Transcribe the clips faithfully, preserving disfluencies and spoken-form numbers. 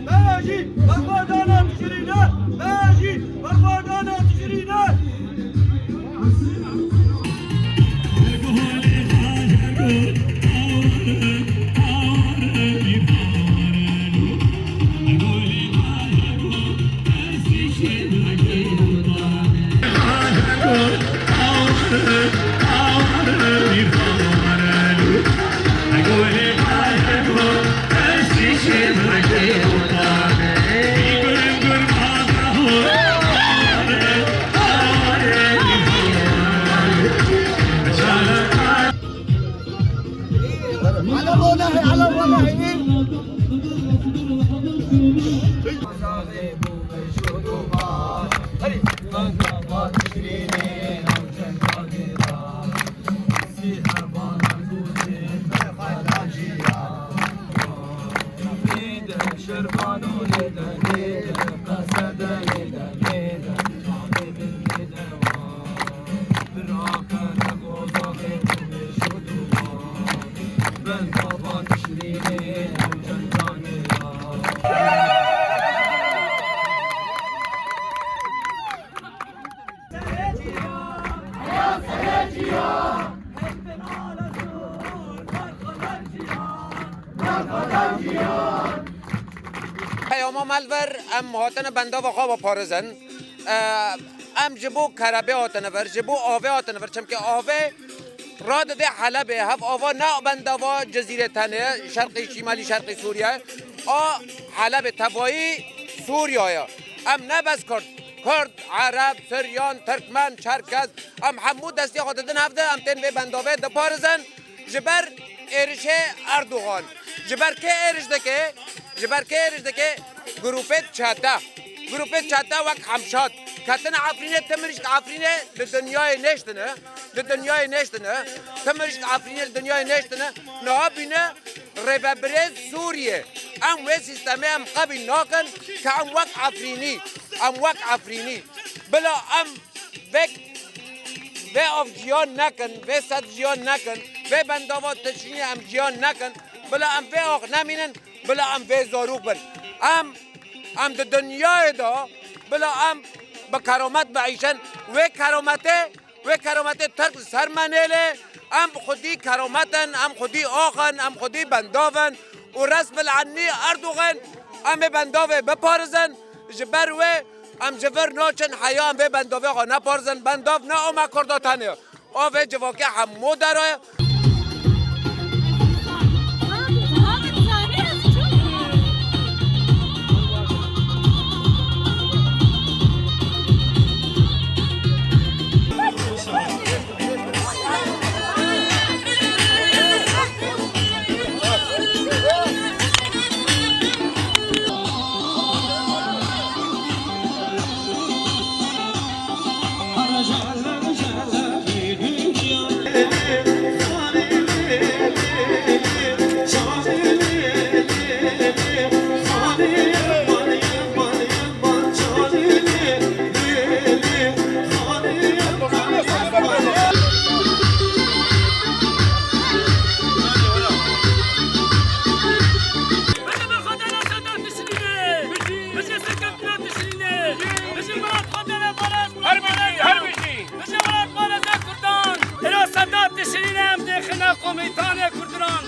Bejî, berxwedana Tişrîne! Bejî, berxwedana Tişrîne! Peyama me li vir, em hatine bendava xwe biparêzin. Em ji bo kerebê hatine vir, ji bo avê hatine vir. Çimkî avê radide Helebê, hev ava ne bendava Cizîrê tenê, şerqî, şimalî şerqî Sûriye, a Helebê tevayî Sûriye ye. Em ne bes Kurd, Kurd, Ereb, Siryan, Tirkmen, Çerkez, em hemû destê xwe didin hev de, em tên vê bendavê diparêzin. Ji ber êrişê Erdogan. Ji ber kê êriş dike? Ji ber kê êriş dike? Grûpê çete. Grûpê çete wek Hemşad. Ketine Efrînê, ti mirîşk Efrînê li dinyayê nêştine. Li dinyayê nêştine. Ti mirîşk Efrînê li dinyayê nêştine. Niha bîne rêvebirê Sûriyê. Em wê sîstemê em qebîl nakin ke em wek Efrînî. Em wek Efrînî. Bila em vê, vê av jiyan nekin, vê sed jiyan nekin, vê bendava Tişrînê em jiyan nekin, bila em vê ax nemînin, bila em vê zarok bin. Em, em di dinyayê de, bila em bi keramet biîşin, wê kerametê, wê kerametê Tirk li ser me nêlê, em xwedî keramet in, em xwedî ax in, em xwedî bendav in û resbil ennî Erdogan, em ê bendavê biparêzin, ji ber wê Em ji vir naçin heya em vê bendavê xwe neparzin. Bendav ne ama Kurda tenê. Avê civakê hemû dera ye. Bijî Sedat Tişrînê! Bijî Murat Xwedere Baraz! Her bijî, her bijî! Bijî Murat Baraz e Kurdan! Îro Sedat Tişrînê em dêxine komîtanê Kurdiran.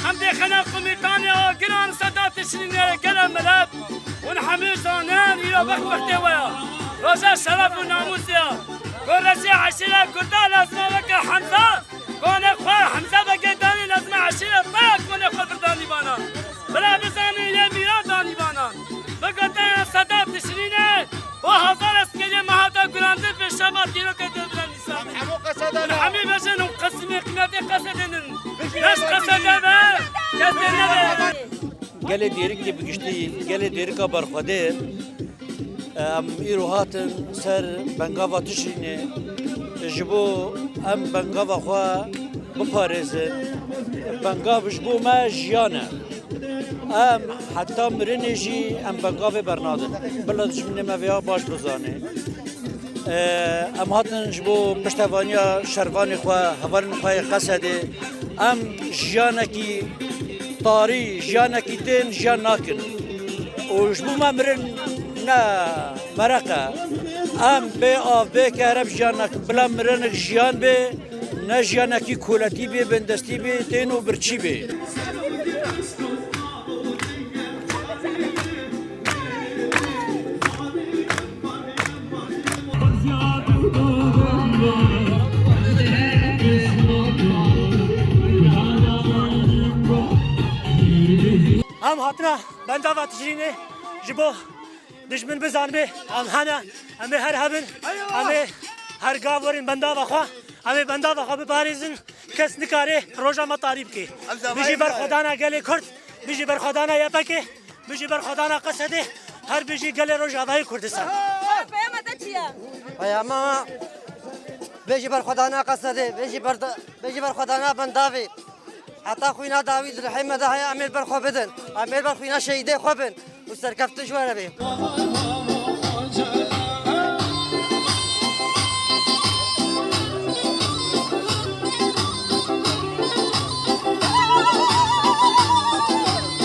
Em dêxine komîtanê agiran Sedat Tişrînê gele milet. Hûn hemî zanin îro wext wextê we ya. Roja şeref û namûsê ya. Gorezê eşîre Kurda lazim e weke Hemza. Konê xwe Hemze Begê danî lazim e eşîre te konê xwe bir danî bana. Bila bizanin yê mîra danî bana. Bigote Sedat Tişrînê û hezar eskeriyê me hate gurandin pê şeva dîrokê dê bila nîsandin. Hemî bejin û qesimê qîmetê qesedênin. Kes qesede be, kesê nebe. Gelê Dêrikê bi giştî, gelê Dêrika Berxwedê, em îro hatin ser bengava Tişrînê. Ji bo em bengava xwe biparêzin. Bengav ji bo me jiyan e. Em heta mirinê jî em bengavê bernadin. Bila dijminê me vêya baş bizane. Em hatin ji bo piştevaniya şervanê xwe, hevalên xwe yê Qesedê, Em jiyanekî tarî, jiyanekî tên jiyan nakin. Û ji bo me mirin ne meraq e. Em bê av, bê kerem jiyan nakin. Bila mirinek jiyan bê, ne jiyanekî koletî bê, bindestî bê, tên û birçî bê. Em hatina bendava Tijrînê ji bo dijmin bizanibê, em hene, em ê her hebin, em ê her gav werin bendava xwe, em ê bendava xwe biparêzin, kes nikare roja me tarî bike. Bijî berxwedana gelê Kurd, bijî berxwedana Y P G. Bijî berxwedana Qesedê, her bijî gelê Rojavayê Kurdistan. Peyama te çi ye? Peyama me, bijî berxwedana Qesedê, bijî berda-, bijî berxwedana Bendavê. Heta xwîna dawî di rihê me de heye, em ê li ber xwe bidin. Em ê li ber xwîna şehîdê xwe bin û serkeftin ji we re bê.